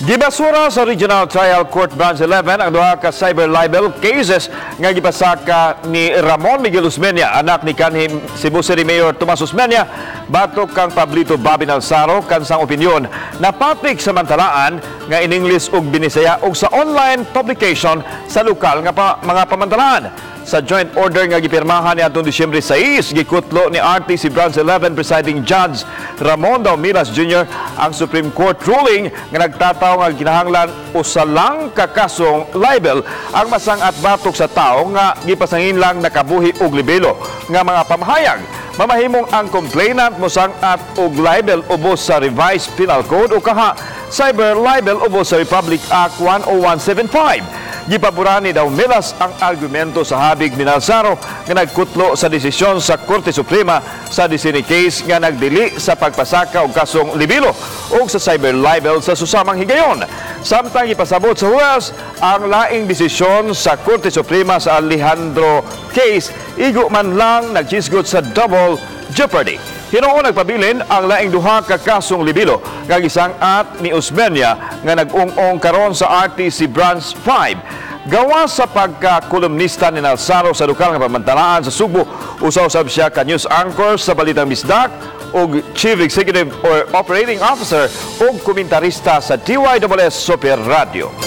Gibasura sa Regional Trial Court Branch 11 ang duha ka cyber libel cases nga gipasaka ni Ramon Miguel Osmeña, anak ni kanhi Cebu City Mayor Tomas Osmeña, batok kang Pablito Bobby Nalzaro kansang opinyon napatik sa mantalaan nga in English ug Binisaya ug sa online publication sa lokal nga mga pamantalaan. Sa joint order nga gipirmahan ni atong Disyembre 6, gikutlo ni RTC Branch 11 Presiding Judge Ramon Daumilas Jr. ang Supreme Court ruling nga nagtataw nga kinahanglan usa lang ka kasong libel ang masang-at batok sa tawo nga gipasangin lang nakabuhi og libelo nga mga pamahayag. Mamahimong ang complainant mosang-at og libel ubos sa Revised Penal Code o kaha cyber libel ubos sa Republic Act 10175. Gipabura ni Daumilas ang argumento sa habig ni Nalzaro nga nagkutlo sa desisyon sa Korte Suprema sa Disney case nga nagdili sa pagpasaka og kasong libelo o sa cyber libel sa susamang higayon. Samtang ipasabot sa huwes ang laing desisyon sa Korte Suprema sa Alejandro case, igo man lang nagchisgot sa double jeopardy. Hinuon nagpabilin ang laing duha ka kasong libelo nga gisang-at ni Osmeña nga nag-ung-ong karon sa RTC Branch 5. Gawa sa pagka-kolumnista ni Nalzaro sa lokal nga pamantalaan sa Sugbo, usa-usab siya ka news anchor sa Balitang Bisdak ug Chief Executive or Operating Officer ug komentarista sa DYSS Super Radio.